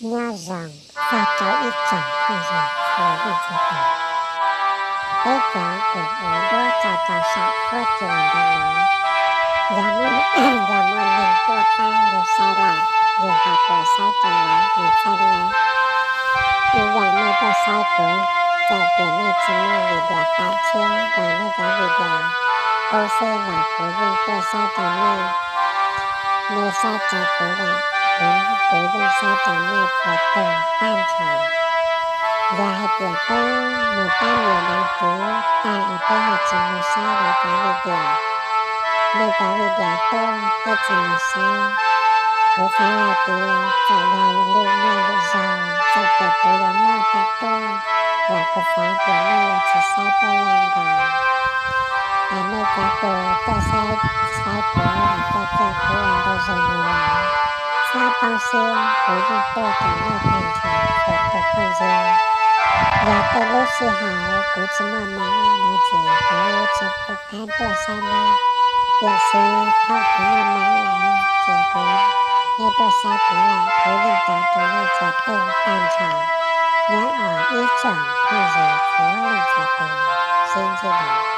Nyob zoo txog rau ib tsoom phooj ywg txhua leej txhua tus. Peb cov kws ua duab tso rau saum huab cua ntawm no, yog muaj, yog muaj neeg tuaj pab yus saib lawm, yus ho tuaj saib rau lawv, yus txhaj li. Ib yam nej tuaj saib kuv, txawm tias nej tsis muaj video tawm tshiab los nej cov video qub xwb los kuv yeej tuaj saib rau nej. Nej saib rau kuv lawm, kuv, kuv yeej saib rau nej puas tug tag nrho. Yog hais tias peb mus pab nias đăng ký tag es peb ho tsis mus saib lawv cov video, nej cov video tuaj peb tsis mus saib, kuv xav hais tias txawm yog lwm niaj lwm zaus txawm tias kuv yuav muaj tawm tuaj los kuv xav tias nej yuav tsis saib tuaj yam nkaus. Es nej cov kws tuaj saib, saib kuv, caij caij kuv ua ntu zus mus lawm, txhob poob siab, kuv yeej tuaj rau nej tag nrho txhua tus phooj ywg. Yog tej lub sij hawm kuv tsis muaj maiv no ces kuv tsis pub qab tuaj saib nej, tiam sis thaum kuv muaj maiv lawm ces kuv, nej tuaj saib kuv lawm kuv yeej rov rau nej txhua tus tag nrho. Nyob zoo ib tsoom phooj ywg txhua leej txhua tus, sib ntsib dua.